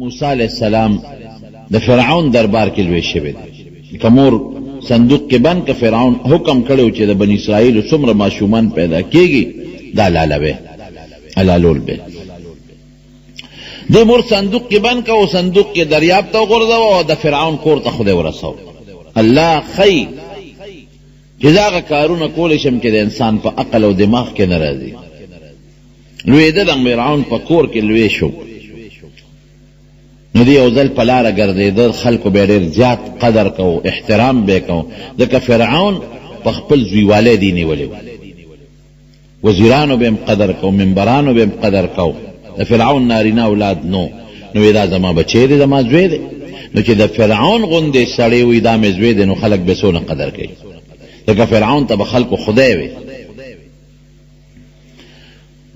موسی علیه السلام د فرعون دربار کې لوی شوی دی. که مور صندوق کې بند که فرعون حکم کړی چې د بنی اسرائیلو څومره ماشومان پیدا کیږي دا لالوي حلالول به. د مور صندوق کې بند که او صندوق کې دریاب ته وغورځوه او د فرعون کور ته خدای ورسوه. الله ښیي چې زه هغه کارونه کولی شم چې د انسان په عقل او دماغ کې نه راځي. لوېده د فرعون په کور کې لوی شو. نو دی یو ځل په لاره ګرځېده، خلکو به ډېر زیات قدر کو، احترام به کو، ځکه فرعون په خپل زویوالی دی نیولی و. وزیرانو به هم قدر کو، ممبرانو به هم قدر کو. د فرعون نارینه اولاد نو، نو دا زما بچی دی، زما زوی دی. نو چې د فرعون غوندې سړی وي دا مې زوی دی، نو خلک به څونه قدر کوي، ځکه فرعون ته به خلکو خدای وي.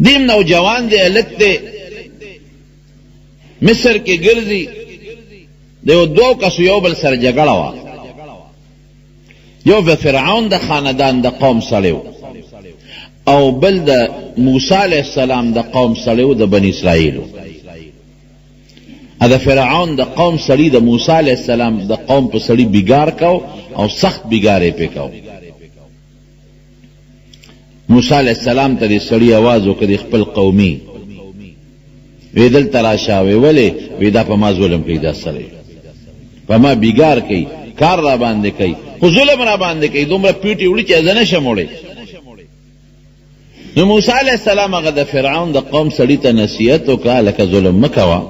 دیم نوجوان دی، هلک دی، مصر کې ګرځي. د یو دوو کسو یو بل سره جګړه وه. یو د فرعون د خاندان د قوم سړی او بل د موسی علیه السلام د قوم سړی و، د بني اسرائیلو. د فرعون د قوم سړي د موسی علیه السلام د قوم په سړي بیګار کو او سخت بیګار یې پې کو. موسی علیه السلام ته دې سړي اواز وکړ، د خپل قومي، وی دلته راشه. وی ولې؟ وی دا په ما ظلم کوي، دا سړی په ما بیګار کوي، کار را باندې کوي، خو ظلم را باندې کوي، دومره پیټي وړي چې زه نه شم وړی. نو موسی علیه السلام هغه د فرعون د قوم سړي ته نصیحت وکړه، لکه ظلم مه کوه،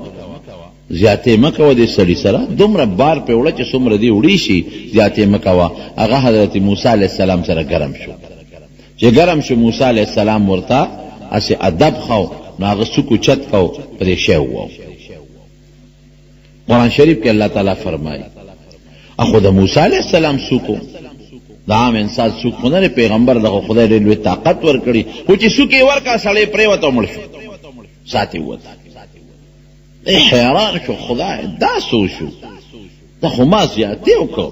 زیاتې مه کوه دې سړي سره، دومره بار پې وړه چې څومره دې وړی شي، زیاتې مه کوه. هغه حضرت موسی علیه السلام سره ګرم شو. چې ګرم شو، موسی علیه السلام ورته هسې ادب ښو، نو هغه سوک اوچت کو، په دې شی ووهو. قرآن شریف کې الله تعالی فرمایي، اخو د موسی علیه السلام سوکو، د عام انسان سوک خو نه دی، پیغمبر دغه خدای ډېر لوی طاقت ورکړي، خو چې سوک یې ورکړه سړی پرېوت او مړ شو، سات یې ووت. دی حیران شو، خدای دا څه وشو؟ دا خو ما زیاتې وکړو،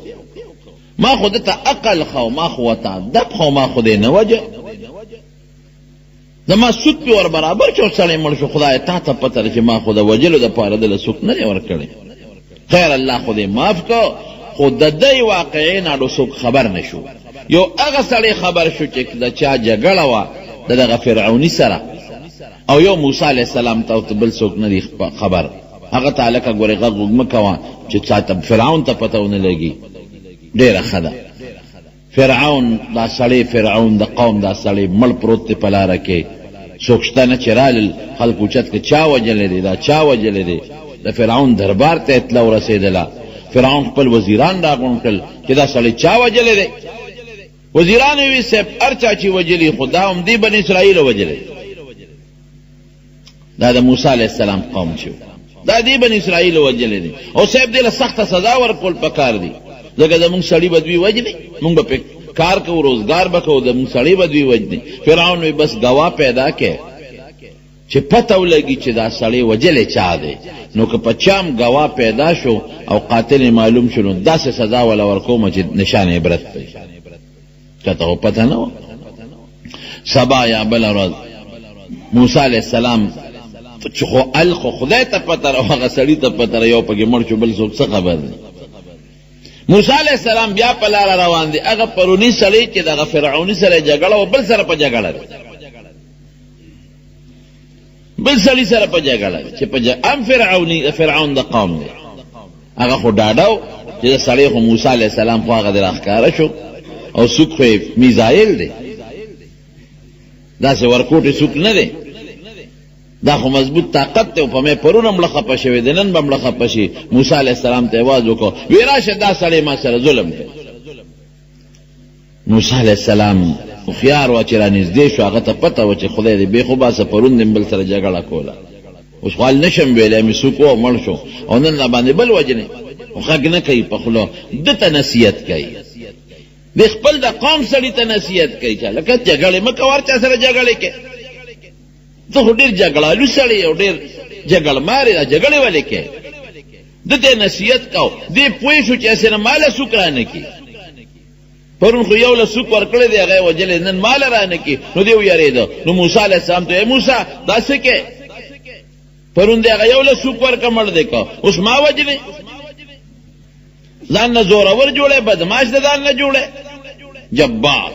ما خو ده ته عقل ښه، ما خو ورته ادب ښه، ما خو دی نه وجه، زما سوک پې ور برابر شو، سړی مړ شو. خدای تا ته پته ده چې ما خو د وژلو دپاره ده له سوک نه دی ورکړی. خیر الله خو دې معاف کړ. خو د دې واقعې نه څوک خبر نه شو. یو هغه سړی خبر شو چې د چا جګړه وه د دغه فرعوني سره، او یو موسی علیه السلام ته، بل څوک نه دی خبر. هغه ته هلکه ګورې غږ غوږ مه کوه چې چاته فرعون ته پته ونه لګي. ډېره ښه ده. فرعون دا سړی، فرعون د قوم دا سړی مړ پروت دی په لاره کې، څوک شته نه. چې رالل خلکو اوچت که چا وژلی دی، دا چا وژلی دی؟ د فرعون دربار ته اطلاع ورسېدله. فرعون خپل وزیران راغونډ کړل چې دا سړی چا وژلی دی؟ وزیرانو وی صاحب هر چا چې وژلی، خو دا هم دی بني اسرائیل وژلی، دا د موسی علیه السلام قوم چې دا دی بني اسرائیل وژلی دی، او صاحب دې له سخته سزا ورکول پکار دی، ځکه زمونږ سړي به دوی وژني، مونږ به پې کار کوو، روزګار به کوو، زمونږ سړی به دوی وژني. فرعون وی بس ګواه پیدا کړي چې پته ولګي چې دا سړی وژلی چا دی. نو که په چام ګواه پیدا شو او قاتل یې معلوم شو، نو داسې سزا وله ورکوم چې نشان عبرت دی. چاته خو پته نه وه. سبا یا بله ورځ موسی علیه السلام چې خو ال خو خدای ته پته او هغه سړي ته پته، یو پکې مړ شو، بل څوک څه خبر دی. موسی علیه السلام بیا په لاره روان دی. هغه پرونی سړی چې دغه فرعوني سره جګړه و، بل سره په جګړه دی، بل سړي سره په جګړه دی چې په ام فرعوني، فرعون د قوم دی. هغه خو ډاډه و چې د سړی خو موسی علیه السلام خو هغه دی راښکاره شو او سوک خو یې میزایل دی، داسې ورکوټې سوک نه دی، دا خو مضبوط طاقت دی، او په مې پرون هم مړه خپه شوی دی، نن به مړه خپه شي. موسی علیه السلام ته اواز وکړو، وی راشه، دا سړی ما سره ظلم کوي. موسی علیه السلام هوښیار و، چې رانږدې شو، هغه ته پته وه چې خدای دې بې خو باسه، پرون دې بل سره جګړه کوله، اوس خو حال نه شم ویلی، مې سوک و مړ شو او نن را باندې بل وژنې. خو غږ نه کوي په خوله، ده ته نصیحت کوي، د خپل د قوم سړي ته نصیحت کوي چې لکه جګړې مه کوه، هر چا سره جګړې کوې، ته خو ډېر جګړالو سړی او ډېر جګړمار یې، دا جګړې ولې کوې؟ ده ته نصیحت کو. دې پوه شو چې هسې نه ماله سوک رانه کړي، پرون خو یو له سوک ورکړی دی، هغه یې وژلی، نن ماله رانه کړي. نو دی ویرېده. نو موسی علیه السلام ته، موسی دا څه کوې؟ پرون دې هغه یو له سوک ورکه مړ دی که اوس ما وژنې؟ ځان نه زورور جوړی، بدماش د ځان نه جوړی، جبار.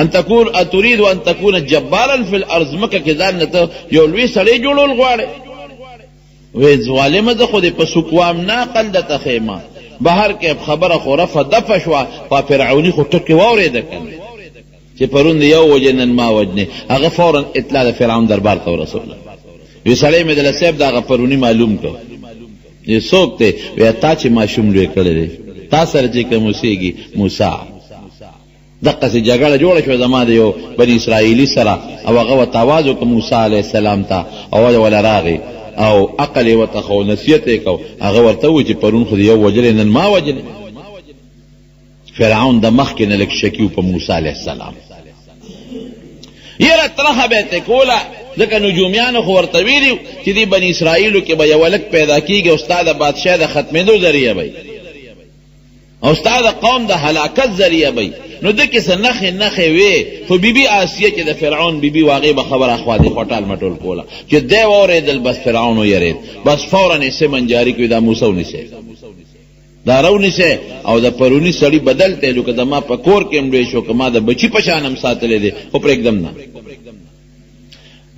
ان تكون اتريد ان تكون جبارا في الارض، ځمکه کې ځان نه ته یو لوی سړی جوړول غواړې؟ وې ظالمه، زه خو دې په سوک وام نه، عقل درته ښیمه. بهر کې خبره خو رفع دفع شوه، په فرعوني خو ټکې واورېده که نه چې پرون دې یو وژنې نن ما وژنې. هغه فورا اطلاع د فرعون دربار ته ورسوله. وی سړی مې دله صاحب د هغه پروني معلوم کړ. وی څوک دی؟ وی تا چې ماشوم لوی کړی دی، تا سره چې کوم اوسېږي موسی. دقسې جګړه جوړه شوه زما د یو بني اسرائیلي سره، او هغه ورته اواز وکړ موسی علیه السلام ته، او وله راغی او عقل یې ورته ښوو، نصیحت یې کو. هغه ورته وویل چې پرون خو دې یو وژلی نن ما وژلی. فرعون د مخکې نه لږ شکي و په موسی علیه السلام، یره ترخه به یې ترې کوله، ځکه نجومیانو خو ورته ویلي چې دې بني اسرائیلو کې به یو هلک پیدا کېږي او ستا د بادشاه د ختمېدو ذریعه به او ستا د قوم د هلاکت ذریعه به. نو ده کې څه نښې نښې وې، خو بیبي آسیه چې د فرعون بیبي وه، هغې به خبره اخوا دېخوا ټال مټول کوله. چې دی واورېدل بس فرعون ویرېد، بس فورا یې سمن جاري کړ، دا موسی ونیسئ، دا راونیسئ او د پروني سړي بدل ته یې که د ما په کور کې هم لوی شو، که ما د بچي په شان هم ساتلی دی، خو پرېږدم نه.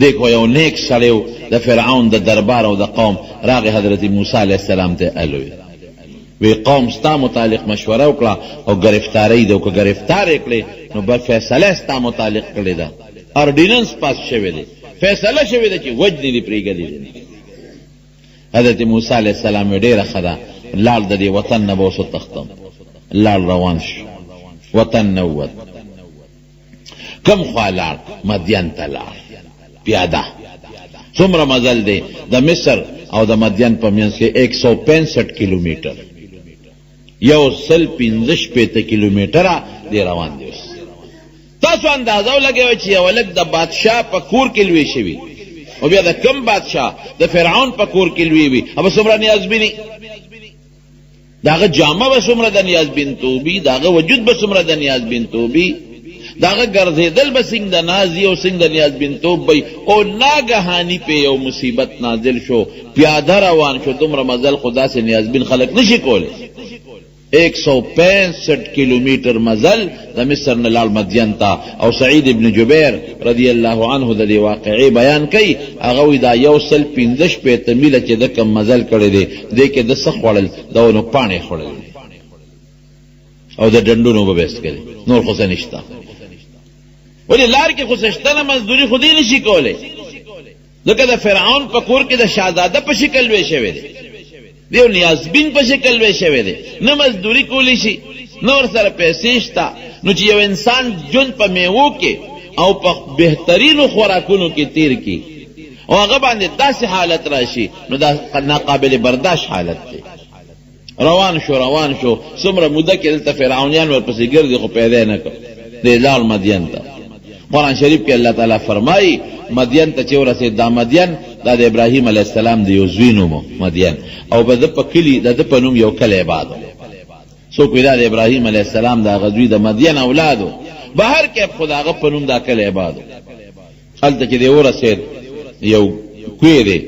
دی خو یو نیک سړی و د فرعون د دربار او د قوم. راغی حضرت موسی علیه السلام ته الوی، وی قوم ستا متعلق مشوره وکړه او ګرفتارۍ ده، او که ګرفتار یې کړې نو به فیصله ستا متعلق کړې ده، ارډیننس پاس شوی دی، فیصله شوې ده چې وجنې دې، پرېږدي دې نه. حضرت موسی علیه السلام وی ډېره ښه ده، لاړ د دې وطن نه به اوس وتښتم. لاړ روان شو، وطن نه ووت. کوم خوا لاړ؟ مدین ته لاړ پیاده. څومره مزل دی د مصر او د مدین په منځ کې؟ 165 کیلومتر، 165 کیلومتره دی روان دی. اوس تاسو اندازه ولګوئ چې یو هلک د بادشاه په کور کې لوی شوي او بیا د کوم بادشاه، د فرعون په کور کې لوی وي، او څومره نیازبیني، د هغه جامه به څومره د نیازبینتوب وي، د هغه وجود به څومره د نیازبینتوب وي، د هغه ګرځېدل به څنګه د ناز وي او څنګه د نیازبینتوب به وي. او ناګهاني پې یو مصیبت نازل شو، پیاده روان شو. دومره مزل خو داسې نیازبین خلک نه شي کولی. 165 کیلومتر مزل د مصر نه لاړ مدین ته. او سعید ابن جبیر رضی الله عنه د دې واقعې بیان کوي، هغه وایي دا 165 میله چې ده کوم مزل کړی دی، دې کې ده څه خوړل؟ د ونو پاڼې خوړلې دي او د ډنډونو اوبه به یې څښلې، نور خو څه نشته. ولې لار کې خو څه شته نه، مزدوري خو دې نشي کولی، ځکه د فرعون په کور کې د شهزاده په شکل لوی شوی دی، د یو نیازبین په شکل لوی شوی دی، نه مزدوري کولی شي، نه ورسره پیسې شته. نو چې یو انسان ژوند په میوو کې او په بهترینو خوراکونو کې تیر کړي او هغه باندې داسې حالت راشي، نو دا ناقابل برداشت حالت دی. روان شو، روان شو، څومره موده کې دلته فرعونیان ورپسې ګرځي خو پیدا یې نه کړ. دی لاړ مدین ته. قرآن شریف کې الله تعالی فرمایي مدین ته چې ورسېد، دا مدین دا د ابراهیم علیه السلام د یو زوی نوم و مدین، او په ده په کلي د ده په نوم یو کلی آباد و. څوک وایي دا د ابراهیم علیه السلام د هغه زوی د مدین اولاد و، بهر کیف خو د هغه په نوم دا کلی آباد و. هلته چې دی ورسېد یو کوی دی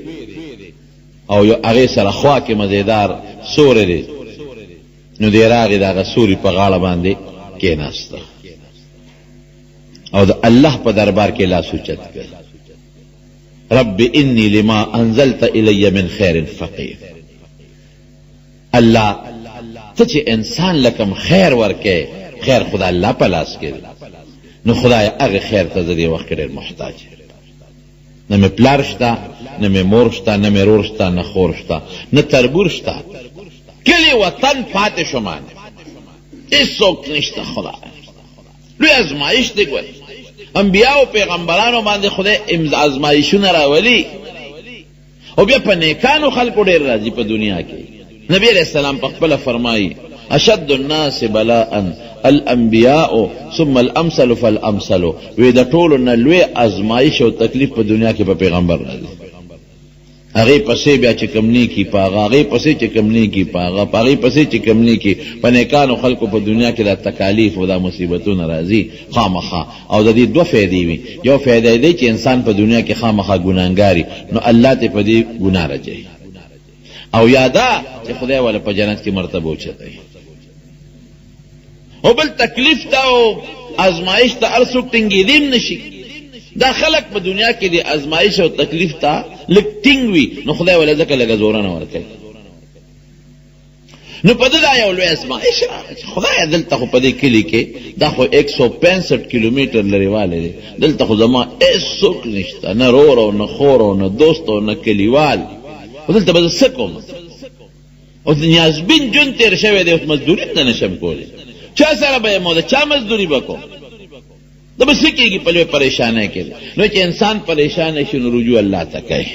او یو هغې سره خوا کې مزیدار سوری دی، نو دی راغی د هغه سوري په غاړه باندې کېناسته او د الله په دربار کې لاس اوچت کړ، رب انی لما انزلت الی من خیر فقیر. الله ته چې انسان له کوم خیر ورکې، خیر خو د الله په لاس کې دی، نو خدای هغه خیر ته زه دې وخت کې ډېر محتاج یم. نه مې پلار شته، نه مې مور شته، نه مې رور شته، نه خور شته، نه تربور شته، کلی وطن پاتې شو مانه، هیڅوک نشته. خدای لوی ازمایش دی. ګورې انبیاء او پیغمبرانو باندې خدای ازمایشونه راولي او بیا په نیکانو خلکو ډېر راځي په دنیا کې. نبی علیه السلام په خپله فرمایي اشد الناس بلاء الانبیاء ثم الامثل فالامثل. وی د ټولو نه لوی ازمایش او تکلیف په دنیا کې په پیغمبر راځي. هغې پسې بیا چې کوم نیکي په هغه، هغې پسې چې کوم نیکي په هغه، په هغې پسې چې کوم نیکي په نیکانو خلکو په دنیا کې دا تکالیف او دا مصیبتونه راځي خامخا. او د دې دوه فایدې وي، یو فایده یې دی چې انسان په دنیا کې خامخا ګناهګاري نو الله ته په دې ګناه رجوي، او یا دا چې خدای وله په جنت کې مرتبه اوچتوي. او بل تکلیف ته او ازمایش ته هر څوک ټینګېدی هم نه شي. دا خلک په دنیا کې د ازمایش او تکلیف ته لږ ټینګ وي نو خدای وله ځکه لږه زورنه ورکوي. نو په ده دا یو لوی ازمایش راغی چې خدایه دلته خو په دې کلي کې دا خو 165 کیلومتر لرېوالی دی، دلته خو زما هېڅوک نشته، نه رور او نه خور او نه دوست او نه کلیوال، خو دلته به زه څه کوم؟ اوس نیازبین ژوند تېر شوی دی، اوس مزدوري هم نه شم کولی، چا سره به یم او د چا مزدوري به کوم؟ دا به څه کېږي؟ په لوی پریشانۍ کې دی. نو چې انسان پریشانه شي نو رجوع الله ته کوي.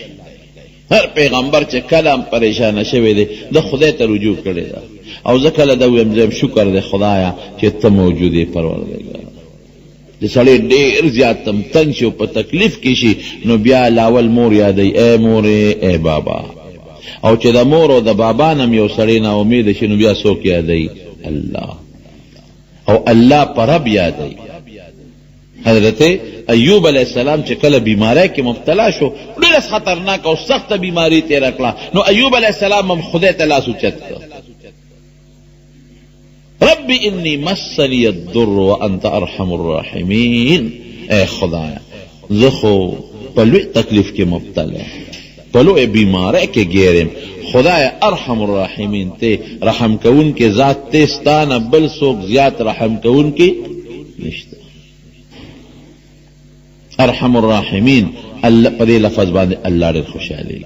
هر پیغمبر چې کله هم پریشانه شوی دی د خدای ته رجوع کړې ده. او زه کله دا ویم، زه شکر دی خدایه چې ته موجود یې پروردګار. چې سړی ډېر زیات تم تنګ شي او په تکلیف کې شي نو بیا لاول مور یادوي، ای مورې ای بابا. او چې د مور او د بابا نه هم یو سړی نا امیده شي نو بیا څوک یادوي؟ الله. او الله په رب یادوي. حضرت ایوب علیه السلام چې کله بیماری کې مبتلا شو، ډېره خطرناکه او سخته بیماری تېره کړه، نو ایوب علیه السلام هم خدای ته لاس اوچت کړ، رب انی مسنی الضر وانت ارحم الراحمین. ای خدایا زه خو په لوی تکلیف کې مبتلا یم، په لوی بیماری کې ګیر یم، خدای ارحم الراحمین ته رحم کوونکی ذات ته، ستا نه بل څوک زیات رحم کوونکی نشته. ارحم الراحمین الله په دې لفظ باندې الله ډېر خوشحالېږي.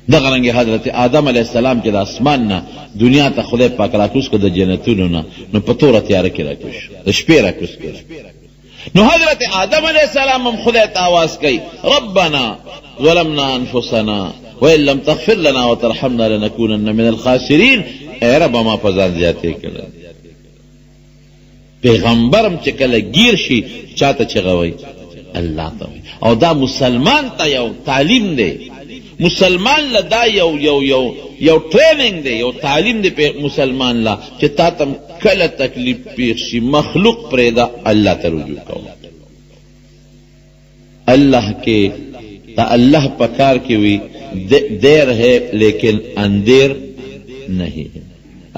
دغه رنګ حضرت آدم علیه السلام چې د اسمان نه دنیا ته خدای پاک راکوز کړ د جنتونو نه، نو په توره تیاره کې راکوز شو، د شپې راکوز کړ. نو حضرت آدم علیه السلام هم خدای ته آواز کوي، ربنا ظلمنا انفسنا وان لم تغفر لنا وترحمنا لنکونن من الخاسرین. ای ربه ما په ځان زیاتې کړی. پیغمبر هم چې کله ګیر شي چاته چغه وایي؟ الله ته وایي. او دا مسلمان ته یو تعلیم دی، مسلمان له دا یو یو یو یو ټریننګ دی، یو تعلیم دی مسلمان له چې تا ته کله تکلیف پیښ شي مخلوق پرېږده الله ته رجوع کوه. الله کې د الله په کار کې وي دیر ہے لیکن اندیر نہیں ہے.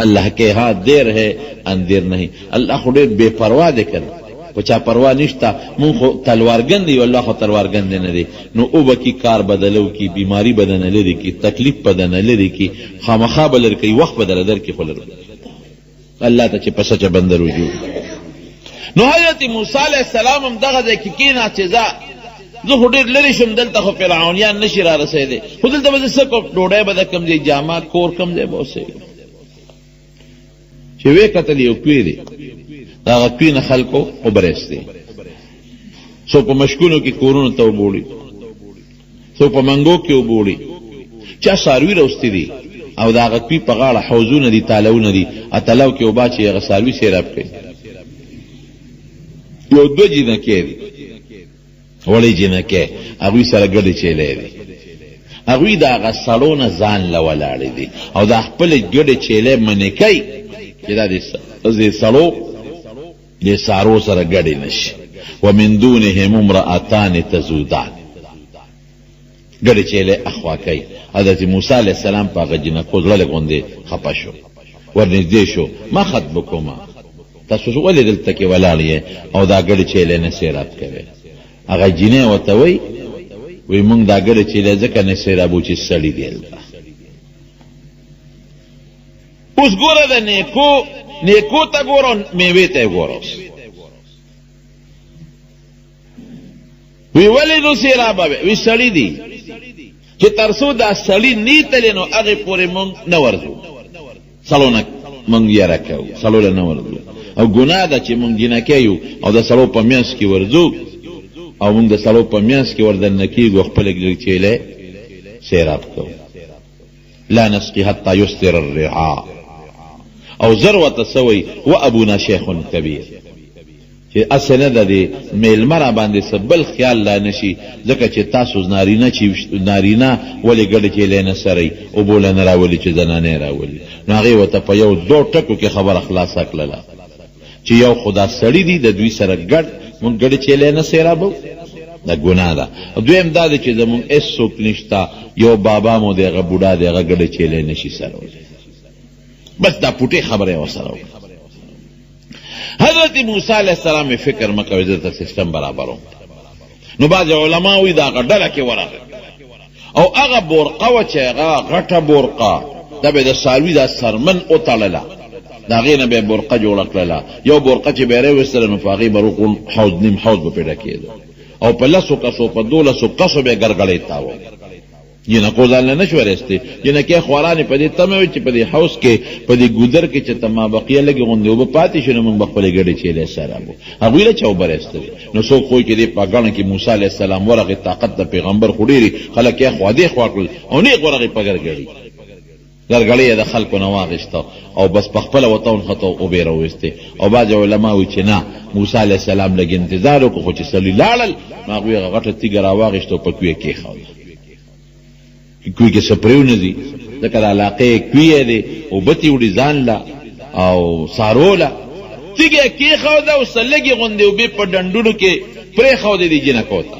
الله کې ها دیر ہے اندیر نہیں. الله خو ډېر بې پروا دی کنه، په چا پروا نشته. مونږ خو تلوارګند یو، الله خو تلوارګند نه دی. نو اوبه کی کار بدلو کی، بیماری بدنه لري کی، تکلیف بدنه لري کی، خامخا به لري کوي، وخت به درکړي خو لري الله ته چې په سچه بنده رجوع. نو حضرت موسی علیه السلام هم دغه ځای کې کېناست چې ځه زه خو ډېر لرې شوم، دلته خو فرعونیان نه شي را رسېدی، خو دلته به زه څه کوم؟ ډوډۍ به د کوم ځای، جامه کور کوم ځای به اوسېږم؟ چې ویې کتل یو کوی دی، د هغه کوی نه خلکو اوبه راایستې، څوک په مشکونو کې کورونو ته اوبه وړي، څوک په منګو کې اوبه وړي، چا څاروي راوستي دي او د هغه کوي په غاړه حوضونه دي، تالونه دي، تالاو کې اوبه اچوي، هغه څاروي سیراب کوي. یو دوه جینکې دي، وړې جینکې، هغوی سره ګډې چیلې دي، هغوی د هغه سړو نه ځان له ولاړې دي او دا خپلې ګډې چیلې منې کوي چې دا د سړو د سارو سره ګډې نه شي. ومن دونهم امرأتان تزودان، ګډې چیلې اخوا کوي. حضرت موسی علیه السلام په هغه جینکو زړه لږ غوندې خپه شو، ورنږدې شو، ما خطبکما، تاسو ولې دلته کې ولاړ یې او دا ګډې چیلې نه سیراب کوي؟ هغه جینۍ ورته وایي، وایي مونږ دا ګډې چیلې ځکه نه سیرابو چې سړي دي هلته. اوس ګوره د نیکو نیکو ته ګوره او میوې ته یې ګوره. اوس وی ولې نو سیرابه وی سړي دي چې تر څو دا سړي نی تللی نو هغې پورې مونږ نه ورځو، سړو نه مونږ یره کوو، سړو له نه ورځو. او ګناه ده چې مونږ جینکۍ یو او د سړو په منځ کې ورځو او مونږ د سړو په منځ کې وردننه کېږو، خپله چیلې سیراب کوو. لا نسقي حتی یصدر الرعاء. او زر ورته څه وایي؟ و ابونا شیخ کبیر. چې هسې نه د دې مېلمه راباندې څه بل خیال لا نه شي، ځکه چې تاسو نارینه چې نارینه ولې ګډې چیلې نه سرئ، اوبو له نه راولي چې زنانه یې راولي. نو هغې ورته په یو دوو ټکو کې خبره خلاصه کړله چې یو خو دا سړي دي د دوی سره ګډ مونږ ګډې چیلې نه سیرابوو، دا ګناه ده. دویم دا دی چې زمونږ هېڅ څوک نشته، یو بابا مو دی هغه بوډا دی هغه ګډې چیلې نه شي سرولی. بس دا پوټې خبره یې ورسره وکړه. حضرت موسی علیه السلام فکر مه کوئ، زه درته سیستم برابروم. نو بعضې علما وایي د هغه ډله کې ورغی او هغه بورقه وه چې هغه غټه بورقه دا به د څاروي دا څرمن وتړله، د هغې نه به یې بورقه جوړه کړله. یو بورقه چې به یې راویستله نو په هغې به رکن حوض نیم حوض به پرې ډکېده او په لسو کسو په دولسو کسو به یې ګرګړۍ تاوه. جینکو ځان له نه شوه رېستې. جینکې خوارانې په دې تمه وې چې په دې حوض کې، په دې ګودر کې چې ته مابقیه لږې غوندې اوبه پاتې شي نو موږ به خپلې ګډې چیلې سیرابو. هغوی له چا اوبه رېستلې. نو څوک خو چې دې په ګڼه کې موسی علیه السلام ورغی، طاقت د پیغمبر خو ډېر خلک یې خوا دې خوا کړل او نېغ ورغی په ګرګړي. ګرګړۍ یې د خلکو نه واخیسته او بس په خپله ورته ونښته او اوبه یې راوویستې. او بعضې علما وایي چې نه، موسی علیه السلام لږ انتظار وکړ، خو چې سړي لاړل نو هغوی هغه غټه تیږه راواخیسته او په کوی یې کېښوده چې کوی کې څه پرېونه ځي، ځکه د علاقې کوی یې دی، اوبه ترې وړي ځان له او څاروو له. تیږه یې کېښوده او څه لږې غوندې اوبه په ډنډونو کې پرېښودې دې جینکو ته.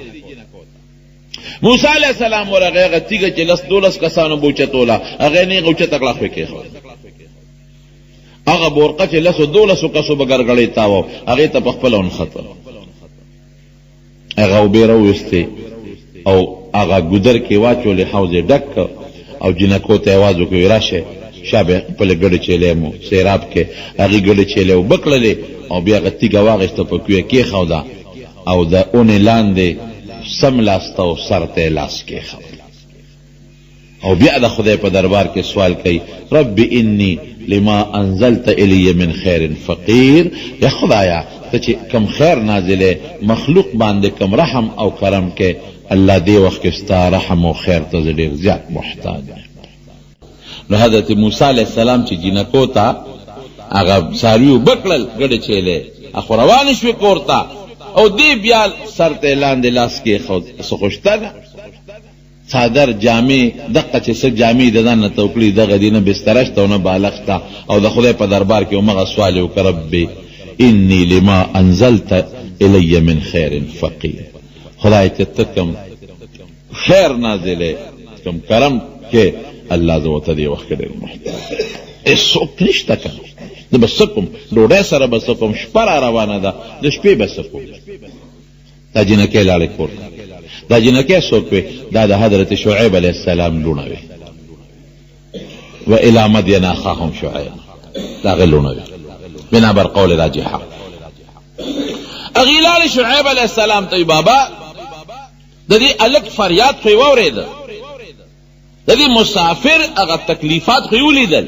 موسی علیه السلام ورغی، هغه تیږه چې لس دولس کسانو به اوچتوله هغه یې نېغه اوچته کړه، خو یې کېښوده. هغه بورقه چې لسو دولسو کسو به ګرګړۍ تاوه هغې ته په خپله ونښته، هغه اوبې راوویستې او هغه ګودر کې واچولې، حوض یې ډک کړ او جینکو ته یې اواز وکړ، راشئ شابه خپلې ګډې چیلې مو سیراب کې. هغې ګډې چیلې اوبه کړلې او بیا هغه تیږه واخیسته په کوی یې کېښوده او د اونې لاندې سملاسته او سر ته یې لاس کېښود او بیا د خدای په دربار کې سوال کوي، رب انی لما انزلت الی من خیر فقیر، یا خدایا ته چې کوم خیر نازلې مخلوق باندې کوم رحم او کرم کې، الله دې وخت کې ستا رحم او خیر ته زه ډېر زیات محتاج یم. نو حضرت موسی علیه السلام چې جینکو ته هغه څاروي اوبه کړل ګډې چیلې خو روانې شوې کور ته او دی بیا سر ته یې لاندې لاس کېښود، څه خو شته نه، څادر، جامې، دقه چې څه جامې د ځان نه تو کړي دغه دي، نه بستره شته او نه بالښت شته او د خدای په دربار کې همغه سوال یې وکړ، رب انی لما انزلت الی من خیر فقیر، خدای چې ته کوم خیر نازلې کوم کرم کې الله زه ورته دې وخت کې ډېر محتاج هېڅوک نشته که نه زه به څه کوم، ډوډۍ سره به څه کوم، شپه را روانه ده د شپې به څه کوم. دا جینکۍ لاړې کور ته. دا جینکۍ څوک وې؟ دا د حضرت شعیب علیه السلام لوڼه وې. و الی مدین اخاهم شعیب، د هغه لوڼه وې بنا بر قول راجحه. هغې لاړې شعیب علیه السلام ته، بابا د دې هلک فریاد خو یې واورېده، د دې مسافر هغه تکلیفات خو یې ولیدل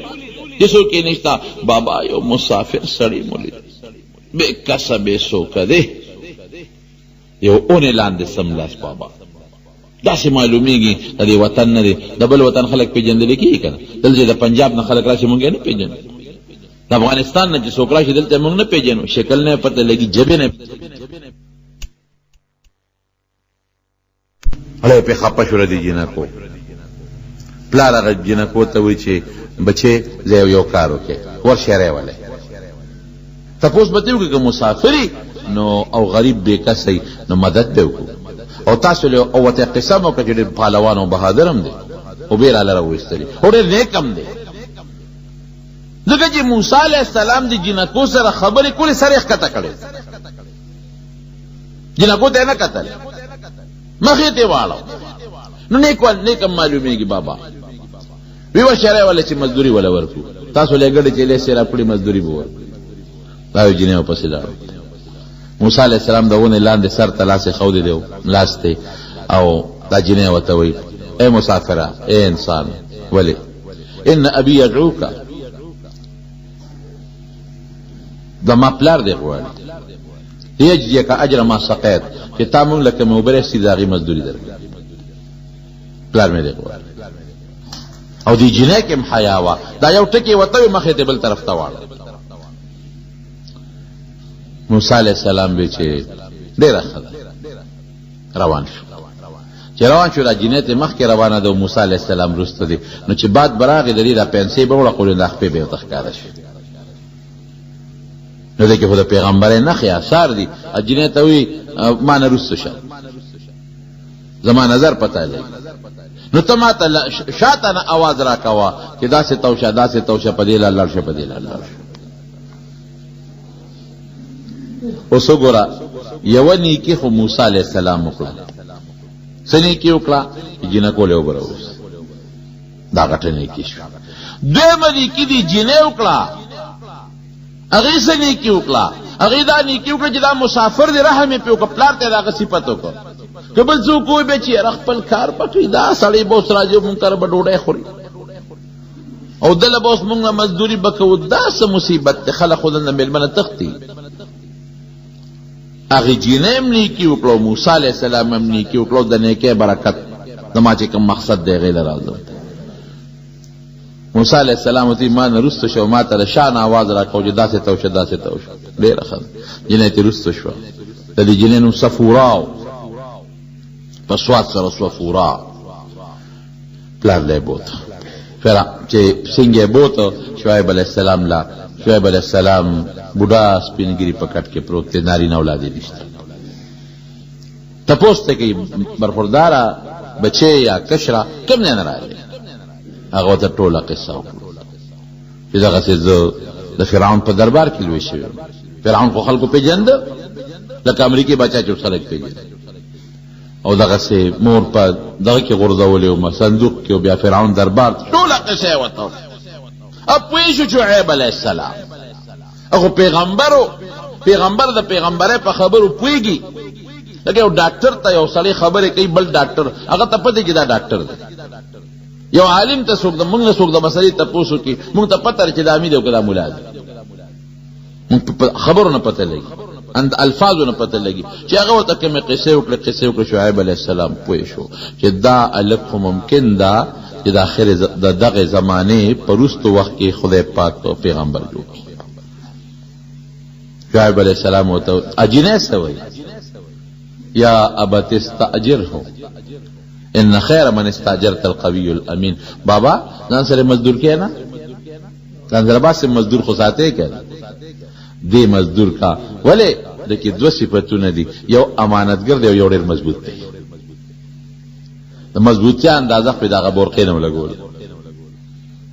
چې څوک یې نشته. بابا یو مسافر سړی مو لید، بې کسه بې څوکه دی، یو اونې لاندې سملاست. بابا داسې معلومیږي د دې وطن نه دی، د بل وطن خلک پېژندل کېږي که نه؟ دلته چې د پنجاب نه خلک راشي مونږ یې نه پېژنو، د افغانستان نه چې څوک راشي دلته مونږ نه پېژنو، شکل نه پته لګي، ژبې نه. اړه په خپه شو دې جینکو. پلار هغه جینکو ته وایي چې بچې زه یو کار وکړې ورشه راولې، تپوس به ترې وکړي که مسافر نو او غریب بې کسه نو مدد به وکړو او تاسو له او ورته قسم وکړه چې ډېر پهلوان او بهادر هم دی خو بې راله راویستلې خو ډېر نیک هم دی. ځکه چې موسی علیه السلام د جینکو سره خبرې کولې سر یې ښکته کړی، جینکو ته یې نه کتل، مخ یې ترې واړو. نو نیک نیک هم معلومېږي. بابا وی ورشه راوله چې مزدوري وله ورکړو، تاسو له ګډې چې له سیراب کړي مزدوري به ورکړو. دا یو جینۍ ورپسې لاړو. موسی علیه السلام د ونې لاندې سر ته لاس ایښودی دی لاس دی او دا جینۍ ورته وایي، ای مسافره، ای انسان، ولې ان ابي یدعوک، زما پلار دی غواړي، لیجزیک اجر ما سقیت، چې تا مونږ له کومې اوبه راایستي د هغې مزدوري درکړي، پلار مې دی غواړي. او دې جینۍ کې هم حیا وه، دا یو ټکی ورته وي مخې ته بل طرف ته واړه. موسی علیه السلام وی چې ډېره ښه ده. روان شو. چې روان شو، دا جینۍ ترې مخکې روانه ده او موسی علیه السلام وروسته دی. نو چې باد به راغی، د دې دا پنسې به وړقولې، نو دا خپې به یې ورته ښکاره شوې. نو دې کې خو د پیغمبرۍ نښې آثار دي. جینۍ ته وایي، ما نه وروسته شه، زما نظر پته لګي، نو ته ما ته شاته نه اواز راکوه چې داسې تاو شه، داسې تاو شه، په دې لار لاړ شه، په دې لار لاړ شه. اوس وګوره، یوه نیکي خو موسی علیه السلام وکړه. څه نیکي وکړه؟ چې جینکو له اوبه راوویسته، دا غټه نیکي شوه. دویمه نیکي دې جینۍ وکړه. هغې څه نیکي وکړه؟ هغې دا نیکي وکړه چې دا مسافر دی، رحم یې پرې وکړ، پلار ته یې د هغه صفت وکړ. که بل څوک ووایي بیا چې یاره خپل کار به کوي، دا سړی به اوس راځي، مونږ کره به ډوډۍ خوري او دله به اوس مونږ مزدوري به کوو، دا څه مصیبت دی، خلک خو دلته مېلمه نه تښتي. هغې جینۍ هم نیکي وکړه او موسی علیه السلام هم نیکي وکړه، او د نیکۍ برکت زما چې کوم مقصد دی هغې له راځم. موسی علیه السلام ورته ما نه وروسته شو، ما ته د شا نه اواز راکړو چې داسې تاو شه، داسې تاو شه. ډېره ښه ده. جینۍ ترې وروسته شوه. د دې جینۍ نوم صفورا و، په سواد سره صفورا. پلار له یې بوته، فرا چې څنګه یې بوته شعیب علیه السلام له، شعیب علیه السلام بوډا سپین ږیری په کټ کې پروت دی، نارینه اولاد یې نشته. تپوس ته کوي، برخورداره بچی یا کشره کوم ځای نه راغلی؟ هغه ورته ټوله قصه وکړه چې دغسې زه د فرعون په دربار کې لوی شوی یم. فرعون خو خلکو پېژنده لکه امریکې بچا چې خلک پېژني، او دغسې مور په دغه کې غورځولې وم صندوق کې، او بیا فرعون دربار، ټوله قصه یې ورته وکړه. او پوه شو چې شعیب علیه السلام هغه پیغمبر و، پیغمبر د پیغمبرۍ په خبرو پوهېږي. لکه یو ډاکټر ته یو سړی خبرې کوي، بل ډاکټر هغه ته پته چې دا ډاکټر دی. یو عالم ته څوک د موږ نه څوک د مسلې تپوس وکړي، موږ ته پته ده چې دا امیر دی او که دا ملا دی. موږ په خبرو نه پته لګي، اند الفاظو نه پته لګي. چې هغه ورته کومې قصې وکړې، قصې وکړې، شعیب علیه السلام پوه شو چې دا هلک خو ممکن ده چې د آخر د دغې زمانې په وروستو وخت کې خدای پاک پیغمبر جوړ کړي. شعیب علیه السلام ورته اجینۍ څه وایي؟ یا ابت استاجره ان خیر من استاجرت القوی الامین. بابا، ځان سره مزدور کې نه، ځان سره باسه، مزدور خو ساتې که دې مزدور کا. ولې؟ د کې دوه صفتونه دي، یو امانتګر دی او یو ډېر مضبوط دی. د مضبوطیا اندازه خو دغه بورقې نه ولګوله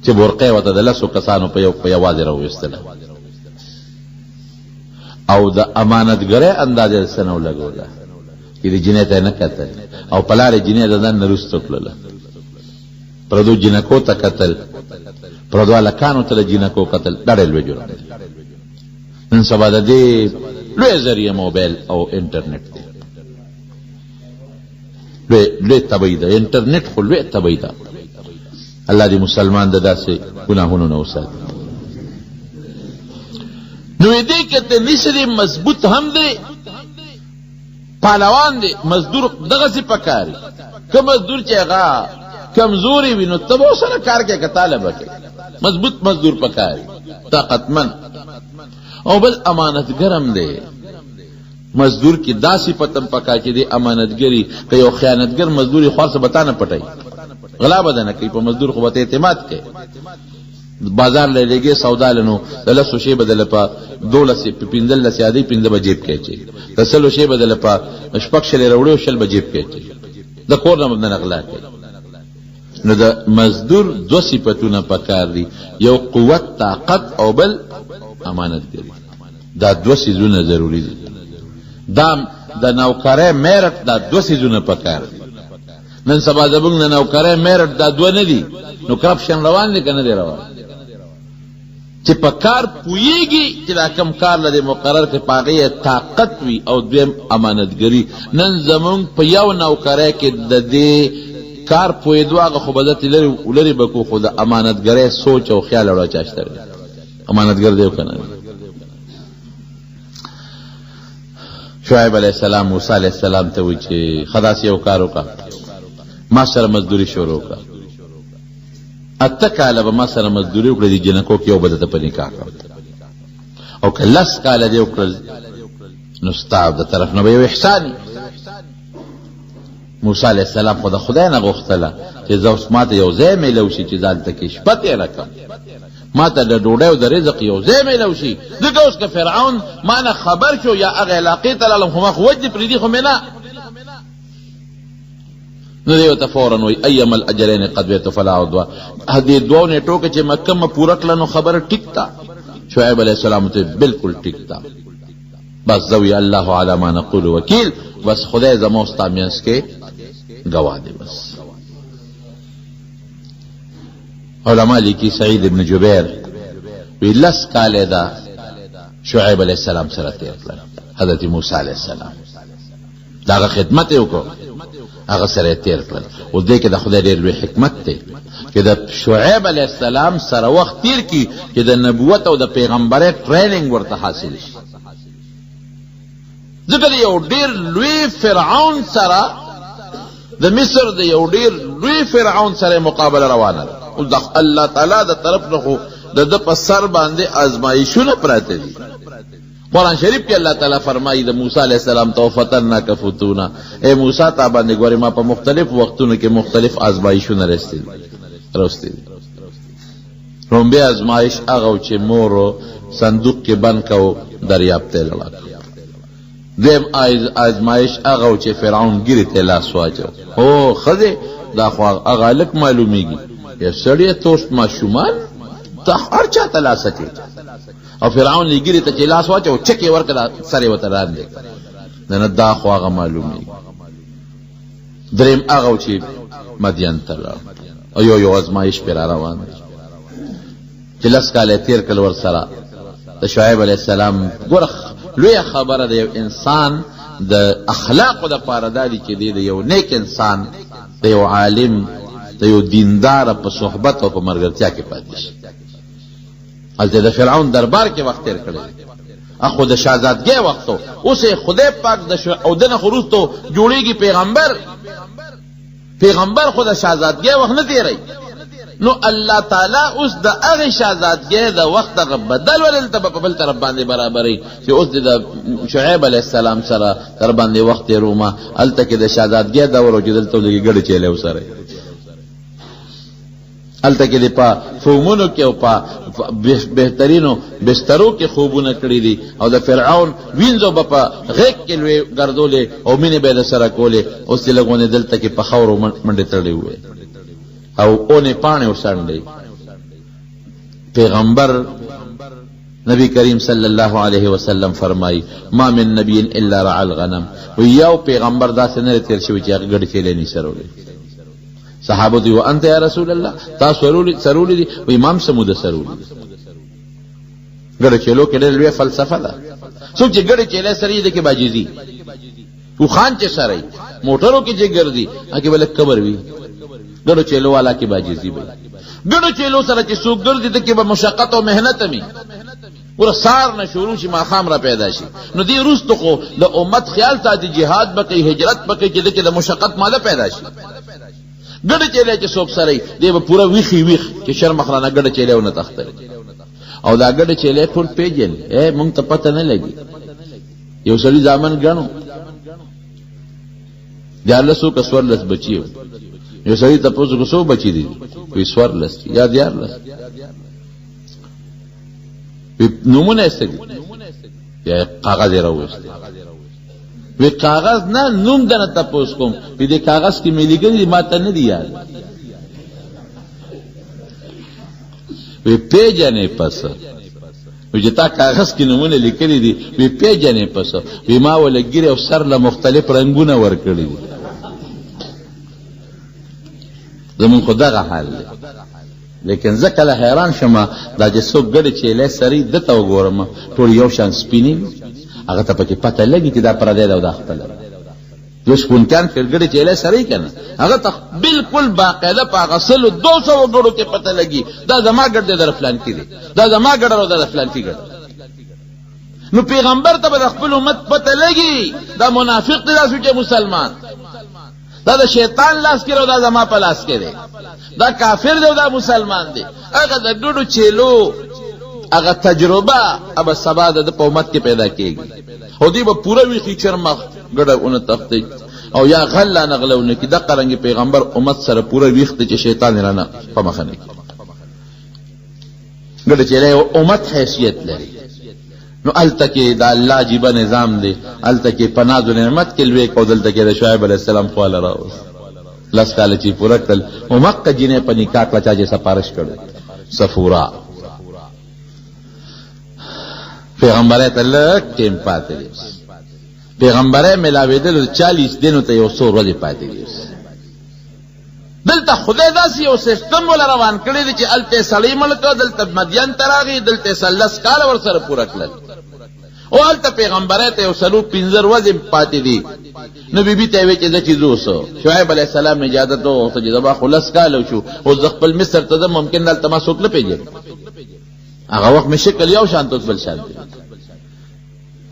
چې بورقه ورته د لسو کسانو په یو په یوازې راوویستله، او د امانتګرۍ اندازه یې څه نه ولګوله چې د جینۍ ته یې نه کتل، او پلار یې جینۍ د ځان نه وروسته کړله. پردو جینکو ته کتل، پردو هلکانو ته د جینکو کتل، دا ډېر لوی جرم دی. نن سبا د دې لوی ذریعه موبایل او انټرنیټ دی. لوی لوی تبعی ده انټرنیټ، خو لوی تبعی ده. الله دې مسلمان د داسې ګناهونو نه وساتي. نو دې کې ته نشي، مضبوط هم دی، پهلوان دی مزدور، دغسې پکاري. که مزدور چې هغه کمزوري وي، نو ته به ورسره کار کوې که تاله به کوې؟ مضبوط مزدور پکاري، طاقتمن، او بل امانتګر هم دی. مزدور کې دا صفت هم پکار چې دی امانتګري. که یو خیانتګر مزدور وي، خو هر څه به تا نه پټوي، غلا به نه کوي. په مزدور خو به ته اعتماد کوې. بازار له لېږې سودا له، نو د لسو شی به دله په 12 په 15 یادوي، پنځه به جیب کې اچوي. د 100 شی به دله په شپږ شلې راوړي او 20 به جیب کې اچوي، د کور نه به نه غلا کوي. نو د مزدور دوه صفتونه پکار دي، یو قوت طاقت او بل امانتګري. دا دوه څیزونه ضروري دي. دا د نوکرۍ میرټ دا دوه څیزونه پکار دي. نن سبا زمونږ د نوکرۍ میرټ دا دوه نه دي، نو کرپشن روان دی که نه دی روان؟ چې په کار پوهېږي چې دا کم کار له مقرر کړي، په هغې یې طاقت وي، او دویم امانتګري. نن زمونږ په یو نوکرۍ کې د دې کار پوهېدو هغه خو به ځتې لرې لرې به کړو، خو د امانتګرۍ سوچ او خیال اړه چا شته دی؟ امانتګر دی که نه؟ شعیب علیه السلام موسی علیه السلام ته وایي چې ښه، داسې یو کار وکړه، ما سره مزدوري شروع کړه، 8 کاله به ما سره مزدوري وکړه، دې جینکو کې یو به درته په نکاح کړم، او که 10 کاله دې وکړل. نو ستا د طرف نه به یو احسان. موسی علیه السلام خو د خدای نه غوښتله چې زه اوس ماته یو ځای میلو شي چې زه هلته کې شپه تېره کړم، ماته د ډوډۍ او د رزق یو ځای میلو شي، ځکه اوس که فرعون ما نه خبر شو یا هغه علاقې ته لاړم خو ما خو وجني پرېږدي خو مې نه. نو دی ورته فورا وایي ایما الاجلین قضیت فلا عدوان، دې دوو نېټو کې چې ما کومه پوره کړه نو خبره ټیک ده. شعیب علیه السلام ته بالکل ټیک ده، بس زه وی الله علی ما نقول وکیل، بس خدای زما او ستا مینځ کې ګواه دی. بس علما لیکي سعید ابن جبیر وی لس کاله دا شعیب علیه السلام سره تیر کړل حضرت موسی علیه السلام د هغه خدمت یې وکړو، هغه سره یې تېر کړل. اوس دې کې د خدای ډېر لوی حکمت دی چې د شعیب علیه السلام سره وخت تېر کړي چې د نبوت او د پیغمبرۍ ټریننګ ورته حاصل شي، ځکه د یو ډېر لوی فرعون سره د مصر د یو ډېر لوی فرعون سره مقابله روانه ده. اوس د الله تعالی د طرف نه خو د ده په سر باندې ازمایشونه پراته دي. قرآن شریف کې الله تعالی فرمایي د موسی علیه السلام ته وفتناک فتونا، ای موسی تا باندې ګورې ما په مختلف وختونو کې مختلف آزمایشونه راوستي دي. لومبی آزمایش هغه چې مور صندوق کې بند کو دریاب ته لړا. دویم آزمایش هغه چې فرعون ګیرې ته لاس واچو، هو ښځې دا خو هغه هلک معلومیږي یا سړی توست ماشومان ته هر چا ته لاس اچوي، او فرعون یې ږیرې ته چې لاس واچو چک یې ورکړه سر یې ورته لاندې کړ، نه نه دا خو هغه معلومیږي. دریم هغه چې مدین ته لاړ او یو یو ازمایش پرې را روان دی چې لس کاله یې تېر کړل ورسره د شعیب علیه السلام. ګوره لویه خبره د یو انسان د اخلاقو دپاره دا دي چې دی د یو نیک انسان، د یو عالم، د یو دیندار په صحبت او په ملګرتیا کې پاتې شي. هلته د فرعون دربار کې وخت تېر کړی دی، خو د شهزادګۍ وخت و. اوس یې خدای پاک د او دنه خو وروسته جوړېږي پیغمبر، پیغمبر خو د شهزادګۍ وخت نه تېروي. نو الله تعالی اوس د هغې شهزادګۍ د وخت دغه بدل ولې دلته په بل طرف باندې برابروي چې اوس دې د شعیب علیه السلام سره در باندې وخت تېرومه، هلته کې د شهزادګۍ دور و چې دلته لږې ګډې چیلې وسره هلته کې دې په فومونو کې او په بهترینو بسترو کې خوبونه کړي دي، او د فرعون وینځو به په غېږ کې لوی ګرځولې او مینې به یې درسره کولې. اوس دې لږ غوندې دلته کې په خاورو منډې تړلې وې او اونې پاڼې وڅنډې. پیغمبر نبی کریم صلی الله علیه وسلم فرمایي ما من نبی الا رعى الغنم، وایي یو پیغمبر داسې نه دی تېر شوی چې هغه ګډې چیلې نه سرولې. صحابه ته وانت یا رسول الله تا سرولې سرولې دي؟ وایي ما هم څه موده سرولې دي. ګډو چیلو کې ډېره لویه فلسفه ده. څوک چې ګډې چیلې سره یې د کې باجیزي اوښان چې سره یې موټرو کې چې ګرځي هغه به لږ کبر وي. ګډو چیلو والا کې باجیزي وي. ګډو چیلو سره چې څوک ګرځي د کې به مشقت او محنت وي. ګوره سار نه شروع شي ماښام را پیدا شي، نو دې وروسته خو د امت خیال ساتي، جهاد به کوي، هجرت به کوي، چې ده کې د مشقت ماده پیدا شي. ګډه چیلې چې څوک سره وي دی به پوره ویښي ویښ چې شرم خرانه ګډه چیلې ونه تښتوي. او دا ګډه چیلې ټول پېژني، ای مونږ ته پته نه لګي. یو سړي زامن ګڼو 13 که 14 بچي وو. یو سړي تپوس وکړو څو بچي دي؟ وایي 14 دي یا 13. نومونه یې څه دي؟ بیا یې کاغذ یې راوویست. وی کاغذ نه نوم درنه تپوس کوم، وی دې کاغذ کې مې لیکلي دي ما ته نه دي یاد. وی پېژنې پس وی چې تا کاغذ کې نومونه لیکلي دي، وی پېژنې پس وی ما وله ږیرې او سر له مختلف رنګونه ورکړي دي. زمونږ خو دغه حال دی. لیکن زه کله حیران شم دا چې څوک ګډې چیلې سري ده ته وګورم ټول یو شان سپینې وي، هغه ته پکې پته لګي چې دا پردی ده او دا خپله ده. دوی شپونکیان ګډې چیلې سري که نه، هغه ته بلکل باقاعده په هغه 100-200 ګړو کې پته لګي دا زما ګډ دی، دا د فلانکي دی، دا زما ګډ او دا د فلانکي ګډ. نو پیغمبر ته به د خپل امت پته لګي دا منافق دی، دا سوچه مسلمان، دا د شیطان لاس کې او دا زما په لاس کې دی، دا کافر دی او دا مسلمان دی. هغه د ګډو چیلو هغه تجربه به سبا د ده په امت کې پیدا کېږي او دوی به پوره ویښي چرمخ ګډه ونه تښتي او یا غل لا نه غله ونه کړي. دقه رنګې پیغمبر امت سره پوره ویښ دی چې شیطان یې رانه په مخه نه کړي. ګډه چې یو امت حیثیت لري نو هلته کې د الله عجیبه نظام دی، هلته کې په ناز و نعمت کې لوی او دلته کې د شعیب علیه السلام خواله راوست. لس کاله چې پوره کړل همقه جینۍ په نکاح کړه چا چې سفارش کړی صفورا. پیغمبرۍ ته لږ ټیم پاتې دی، پیغمبرۍ ملاوېدلو 40 دینو ته یو څو ورځې پاتې دي. دلته خدای داسې یو سیستم وله روان کړی دی چې هلته یې سړی مړ کړ، دلته مدین ته راغی، دلته یې 10 کاله ورسره پوره کړل او هلته پیغمبرۍ ته یو 4-5 ورځې پاتې دي. نو بیبي ته یې ویل چې زه چې ځو اوس شعیب علیه السلام نه اجازه وغوښته چې زما خو 10 کاله وشو، اوس زه خپل مصر ته ځم، ممکن دلته ما څوک نه پېژني. هغه وخت مې شکل یو شان اوس بل شان دی،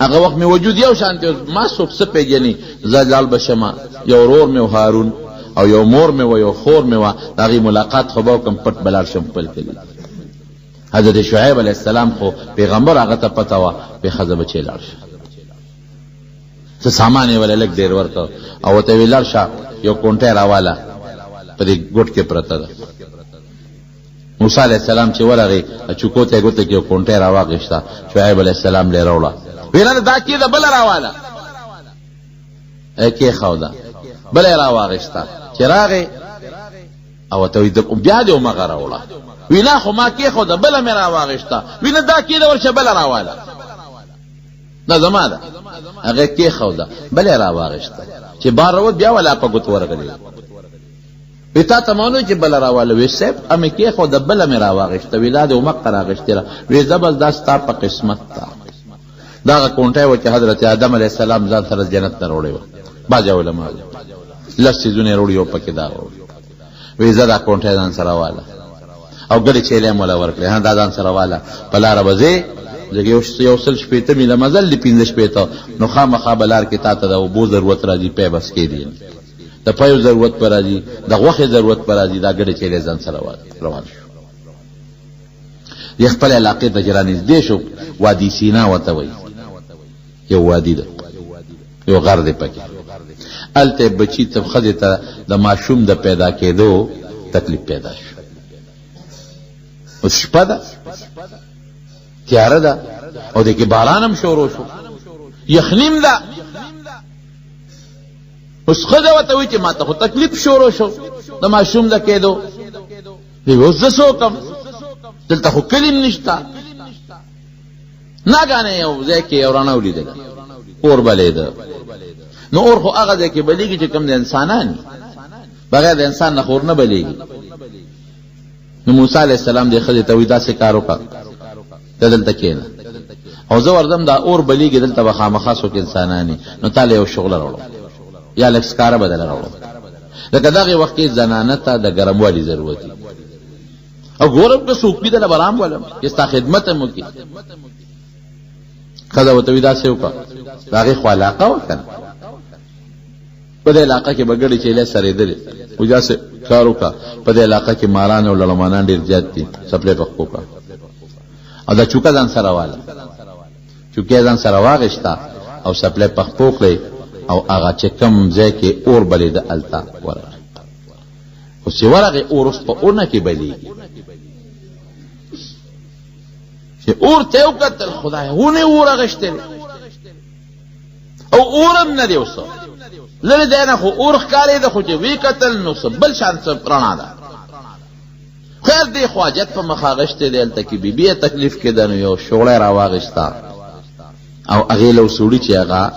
هغه وخت مې وجود یو شان دی، ما څوک څه پېژني؟ زه لاړ به شمه، یو ورور مې و هارون او یو مور مې وه، یو خور مې وه، د هغې ملاقات خو به وکړم، پټ به لاړ شم خپل کلي. حضرت شعیب علیه السلام خو پیغمبر، هغه ته پته وه پې ښځه به چې لاړ شه، څه سامان یې وله لږ ډېر ورکړ او ورته یې ویل لاړ شه یو کونټی راواله په دې ګوټ کې پرته ده. موسی علیه السلام چې ورغی چوکو ته یې ګوته کې یو کونټی راواخیسته، شعیب علیه السلام له یې راوړه، ویل نه دا کېده بله راواله، یې کېښوده، بله یې راواخیسته، چې راغی او ورته وایي بیا دې همغه راوړه، وی نه خو ما کېښوده بله مې راواخیسته، وی نه دا کېده ورشه بله راواله، دا زما ده، هغه یې کېښوده بله یې راواخیسته، چې بار راووت بیا ولا په ګوتو ورغلی، وی تا ته ما نه چې بله راواله، وی صاحب مې کېښوده بله مې راواخیسته، وی دا دې همقه راخیستې ده، وی ځه بس دا ستا په قسمت ده. دا هغه کونټی وه چې حضرت آدم علیه السلام ځان سره جنت نه راوړی وه. بعضې علما وایي لس څیزونه یې راوړي، یو پکې دا راوړي. وی ځه دا کونټی ځان سره واله او ګډې چیلې هم وله ورکړې، ها دا ځان سره واله، په لاره به ځې ځکه 160 میله مزل دی، 65، نو خامخا به لار کې تا ته د اوبو ضرورت راځي، پی به څکې دی، د پیو ضرورت به راځي، د غوښې ضرورت به راځي، دا ګډې چیلې ځان سره روان شو. دې خپل علاقې ته چې رانږدې شو، وادي سینا ورته وایي، یو وادي ده، یو غر دی پکې، هلته یې بچي ته ښځې ته د ماشوم د پیدا کېدو تکلیف پیدا شو. اوس شپه ده، تیاره ده، او دې کې باران هم شروع شو، یخني هم ده. اوس ښځه ورته وایي چې ماته خو تکلیف شروع شو د ماشوم د کېدو، دی اوس زه څه وکړم، دلته خو کلي هم نشته. ناګانه یو ځای کې یو رڼا ولیدله، اور بلېده. نو اور خو هغه ځای کې بلېږي چې کوم د انسانان وي، بغیر د انسان نه خو اور نه بلېږي. نو موسی علیه السلام دې ښځې ته وایي داسې کار وکړه، ته دلته کښېنه او زه ورځم، دا اور بلېږي، دلته به خامخا څوک انسانان وي، نو تا له یو شغله راوړم یا لږ سکاره به دله راوړم، ځکه دغې وخت کې زنانه ته د ګرموالي ضرورت وي. او ګورم که څوک وي دله به رام ولم چې ستا خدمت هم وکړي. ښځه ورته وایي داسې وکړه، د هغې خو علاقه وه که نه، په دې علاقه کې به ګډې چیلې سرېدلې، وایي داسې کار وکړه، په دې علاقه کې ماران او لړمانان ډېر زیات دي، څپلۍ په پښو کړه او دا چوکه ځان سره واله. چوکه ځان سره واغېسته او څپلۍ په پښو کړې او هغه چې کوم ځای کې اور بلېده هلته ورغی. خو چې ورغی اور اوس په اونه کې بلېږي، چې اور ته یې وکتل، خدای ونې اور اخیستی دی او اور هم نه دی، اوس لرې ځای نه خو اور ښکارېده، خو چې ویې کتل نو څه بل شان څه رڼا ده. خیر دې خو حاجت په مخه اخیستی دی، هلته کې بیبي یې تکلیف کې ده، نو یو شوړی راواخیسته او هغې له وسوړي چې هغه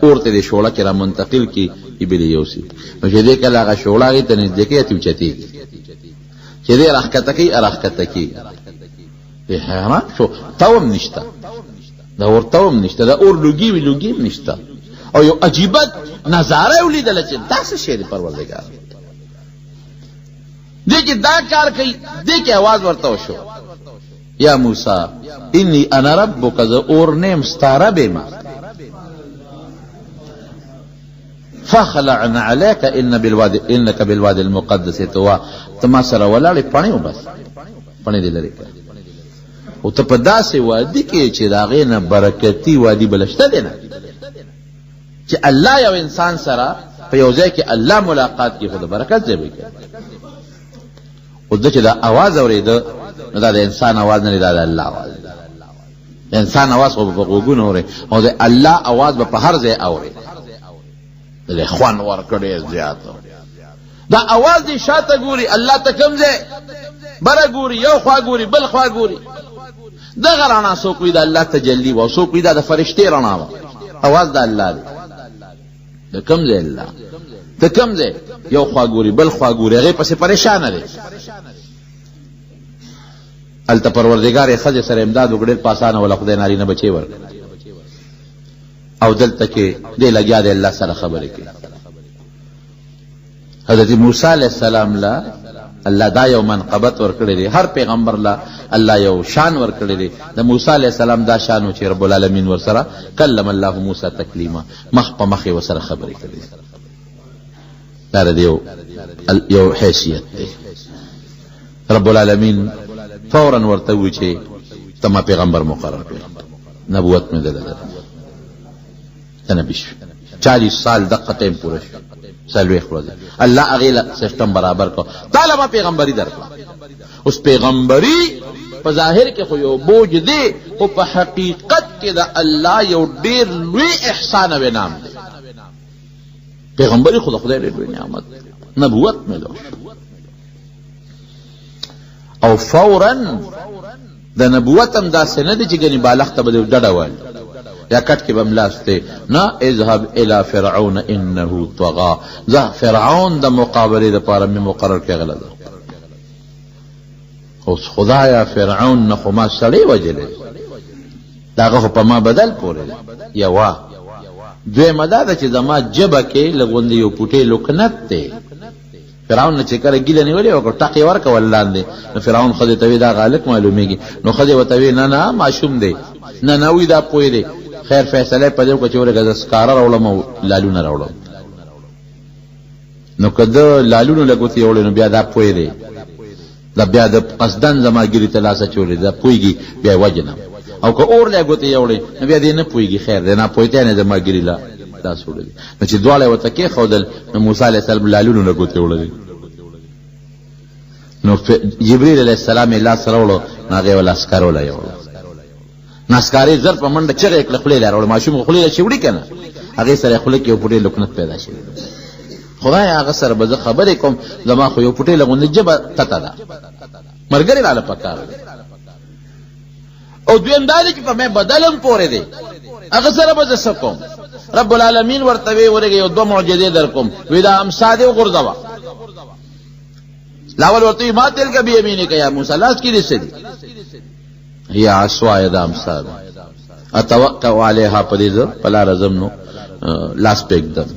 اور ته دې شوړه کې را منتقل کړي، بلې یوسي. نو چې دې کله هغه شوړه هغې ته نږدې کوي، ترې اوچتېږي، چې دې راښکته کوي، راښکته کېږي. دی حیران شو، تاو هم نشته، د اور تاو هم نشته، د اور لوګي وي، لوګي هم نشته، او یو عجیبه نظاره یې ولیدله چې دا څه شی دی پروردګار دې چې دا کار کوي. دې کې اواز ورته وشو، یا موسی انی انا ربک، زه اور نه یم، ستا رب یم. فخلع نعلیک ان بالواد انک بالواد المقدس طوا، ته ما سره ولاړې پڼې وباسه، پڼې دې لرې کړه. او ته په داسې وادي کې چې د هغې نه برکتي وادي بله شته دی نه، چې الله یو انسان سره په یو ځای کې الله ملاقات کوي، خو د برکت ځای به وي. اوس ده چې دا اواز اورېده، نو دا د انسان اواز نه دی، دا د الله اواز دی. د انسان اواز خو به په غوږونو اورې، او د الله اواز به په هر ځای اورې. د خوند ورکړی زیات دا اواز دی، شاته ګوري الله ته، کوم ځای بره ګوري، یو خوا ګوري، بل خوا ګوري. دغه رڼا څوک وي د الله تجلی وه، څوک وي دا د فرشتې رڼا وه. اواز د الله دی، د کوم ځای الله ته کوم ځای، یو خوا ګوري، بل خوا ګوري، هغې پسې پریشانه دی. هلته پروردګار یې ښځې سره امداد وکړ، ډېر په اسانه وله خدای نارینه بچی ورکړ. او دلته کې دی لګیا دی الله سره خبرې کوي. حضرت موسی علیه السلام له الله دا یو منقبت ورکړی دی، هر پیغمبر له الله یو شان ورکړی دی. د موسی علیه السلام دا شان و چې رب العالمین ورسره کلم الله موسی تکلیما، مخ په مخ یې ورسره خبرې کړې. دا د یو حیثیت دی. رب العالمین فورا ورته وویل چې ته ما پیغمبر مقرر کړې، نبوت مې دله درکړ، ته نبي شوې. 40 سال دقه ټایم پوره شو، 40 ورځې الله هغې له سیسټم برابر کړ، تا له ما پیغمبري درکړه. اوس پیغمبري په ظاهر کې خو یو بوج دی، خو په حقیقت کې د الله یو ډیر لوی احسان او انعام دی. پیغمبري خو د خدای ډیر لوی نعمت، نبوت ملو شو. او فورا د نبوت هم داسې نه دی چې ګنې بالښت ته به دې ډډه والي یا کټ کې به ملاست دی، نه، اذهب الی فرعون انه طغا، ځه فرعون د مقابلې دپاره مې مقرر کړې غله ده. اوس خدایا فرعون نه خو ما سړی وژلی، د هغه خو په ما بدل پورې دی. یوه دویمه دا ده چې زما ژبه کې لږ غوندې یو پوټی لکنت دی. فرعون نه چې کله ګیله نیولې وکړه، ټق یې ورکول لاندې، نو فرعون ښځې ته وی دا غالک معلومیږي، نو ښځې ورته وی نه نه ماشوم دی، نه نه وی دا پوه دی. خیر فیصله یې په دې وکړه چې ورګه زه سکاره راوړم او لالونه راوړم. نو که ده لالونو له ګوتې یوړې نو بیا دا پوه دی، دا بیا د قصدن زما ږیرې ته لاس اچولی، دا پوهېږي، بیا یې وژنم. او که اور له ګوتې یوړې نو بیا دی نه پوهېږي، خیر دی ناپوهتیا نه زما ږیرې له لاس وړلی. نو چې دواړه یې ورته کېښودل، نو موسی علیه السلام لالونو له ګوتې وړلې. نو جبریل علیه السلام یې لاس راوړو، نو هغې ولا سکرو له یوړو. ناسکارې زر په منډه چغې کړې، خولې له راوړه، ماشوم خو خولې له چې وړي که نه، هغې سره یې خوله کې یو پوټی لکنت پیدا شوی. خدای هغه سره به زه خبرې کوم، زما خو یو پوټی له غوندې ژبه تته ده، ملګری راله پکار دی. او دویم دا دی چې په مې بدل هم پورې دی، هغه سره به زه څه کوم؟ رب العالمین ورته وی ورېږه یو دوه معجزې در کوم، وی دا امسا دې وغورځوه. لاول ورته وی ما تلک بیمینک یا موسی، لاس کې دې څه دي؟ هي عصای، دا امسا ده، اتوکا علیها، په دې زه په لاره ځم نو لاس پې ږدم،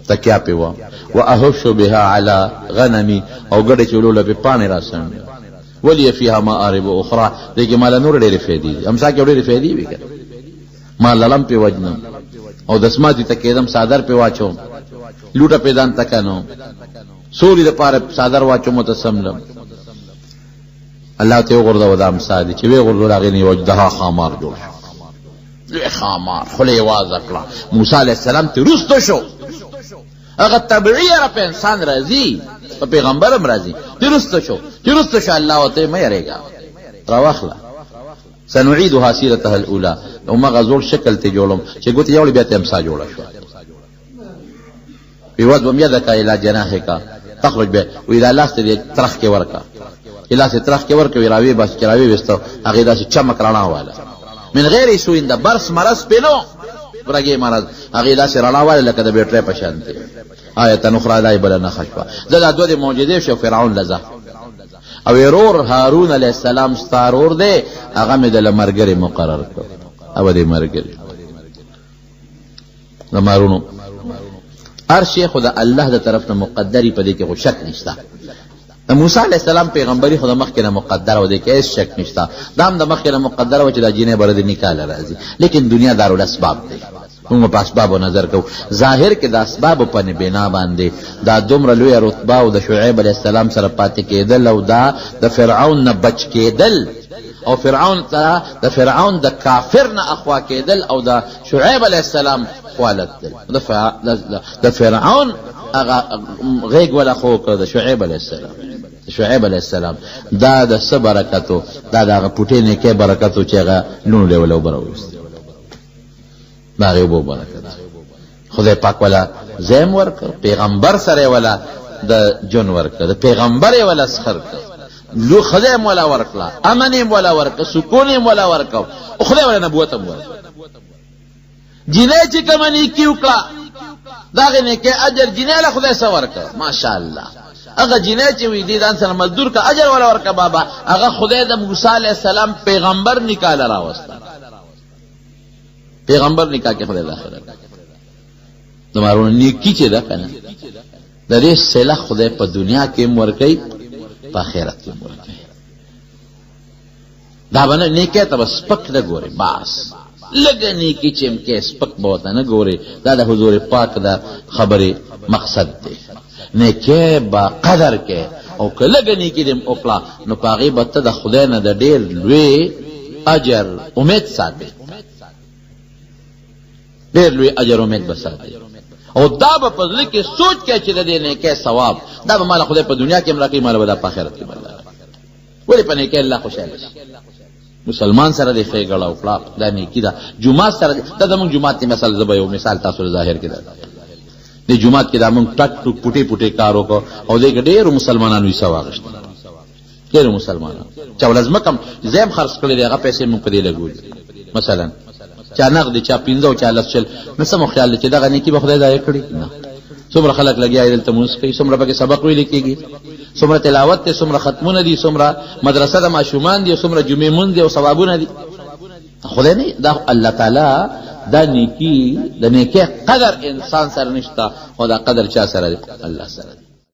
تکیا پې وم، واهش بها علی غنمي، او ګډې چې ولوله پې پاڼې راسنډم، ولي فيها مآرب اخرى، دې کې ماله نور ډېرې فایدې دي، امسا کې ډېرې فایدې وي که ما لړم پې وجنم او دسماتي ته کېدم، څادر پې واچوم، لوټه پې ځان ته کنوم، سوري دپاره څادر واچوم ورته څملم. الله ته وغورځوه دا امسا دي، چې ویې غورځول هغې نه یو اژدها ښامار جوړ شو، لوی ښامار، خوله یې وازه کړه. موسی علیه السلام ترې وروسته شو، هغه طبیعي یاره په انسان راځي، په پیغمبر هم راځي. ترې وروسته شو، ترې وروسته شو، الله ورته مه یېرېږه، راواخله، سنعیدها سیرتها الاولی، هماغه زوړ شکل ترې جوړوم چې ګوتې یوړې بیا ترې امسا جوړه شوه. وی وضم یدک الی جناحک تخرج به، وی دا لاس ته دې ترخ کې ورکه، چې لاس یې ترخ کې ورکه، وی راوی بس، چې راوی وسته هغې داسې چمک رڼا واله، من غیر سوء، د برس مرض پې نو برګې مرض، هغې داسې رڼا واله لکه د بیټرۍ په شان دی. آیة اخرى، دا یې بله نښه شوه. زه دا دوه دې معجزې شو. فرعون له ځه او ورور هارون علیه السلام ستا ورور دی، هغه مې د له ملګري مقرر کړ، هغه دې ملګري. زما وروڼو، هر شی خو د الله د طرف نه مقدري، په دې کې خو شک نشته. د موسی علیه السلام پیغمبري خو د مخکې نه مقدره وه، دې کې هېڅ شک نشته. دا هم د مخکې نه مقدره وه چې دا جینۍ به د نکاح له راځي، لیکن دنیا دارالاسباب دی، موږ په اسبابو نظر کوو. ظاهر کې د اسبابو په بنا باندې دا دومره لویه رتبه او د شعیب علیه السلام سره پاتې کېدل او دا د فرعون نه بچ کېدل او فرعون ته د فرعون د کافر نه اخوا کېدل او د شعیب علیه السلام خواله تلل. د فرعون هغه غېږ ولا خو کړه د شعیب علیه السلام. شعیب علیه السلام دا د څه برکتو؟ دا د هغه پوټې نیکې برکتو چې هغه لوڼو له ولا اوبه راویستې، د هغې اوبو برکت. خدای پاک ولا زیم ورکړ، پیغمبر سره ولا د جون ورکړ، د پیغمبر یې ولا سخر کړ، لو خدای هم ولا ورکړه، امن یې ولا ورکړ، سکون یې ولا ورکړ، او خدای ولا نبوت هم ورکړ. جینۍ چې کومه نیکي وکړه، د هغې نیکۍ اجر جینۍ له خدای څه ورکړ؟ ماشاءالله. هغه جینۍ چې وي دې ځان سره مزدور که اجر ولا ورکړه بابا، هغه خدای د موسی علیه السلام پیغمبر نکاح له راوسته. پیغمبر نکاح کې خدای داخله کړه. زما وروڼه، نیکي چې ده که نه، د دې صله خدای په دنیا کې هم ورکوي، په آخرت کې هم ورکوي. دا به نه نیکۍ ته به سپک نه ګورې، بس لږه نیکي چې هم کې سپک به ورته نه ګورې. دا د حضور پاک د خبرې مقصد دی. نیکۍ به قدر کې، او که لږه نیکي دې هم وکړه نو په هغې به ته د خدای نه د ډېر لوی اجر امید ساتې، ډېر لوی اجر امید به ساتې، او دا به په زړه کې سوچ کوې چې د دې نیکۍ ثواب دا به ماله خدای په دنیا کې هم راکوي، ماله به دا په آخرت کې هم الله راکوي. ولې په نیکۍ الله خوشحاله شي؟ مسلمان سره دې ښېګړه وکړه، دا نیکي ده. جومات سره دې، دا زموږ جومات دی، مثلا زه به یو مثال تاسو له ظاهر کې درکړم. دې جومات کې دا موږ ټک ټوک پوټې پوټې کار وکړو، او دې کې ډېرو مسلمانانو حصه واخیسته، ډېرو مسلمانانو چا ولا ځمکه هم ځای هم خرڅ کړی دی، هغه پیسې موږ په دې لګولي. مثلا چا نغدې، چا پنځه او چا لس شل. نو څه مو خیال دی چې دغه نیکي به خدای ضایع کړي؟ نه. څومره خلک لګیا دي دلته لمونځ کوي، څومره پکې سبق ویل کېږي، څومره تلاوت دی، څومره ختمونه دي، څومره مدرسه د ماشومان دي، څومره جمعې مونځ دی او ثوابونه دي. خدای نه دا الله تعالی دا نیکی، د نیکۍ قدر انسان سره نشته، او دا قدر چا سره دی؟ الله سره دی.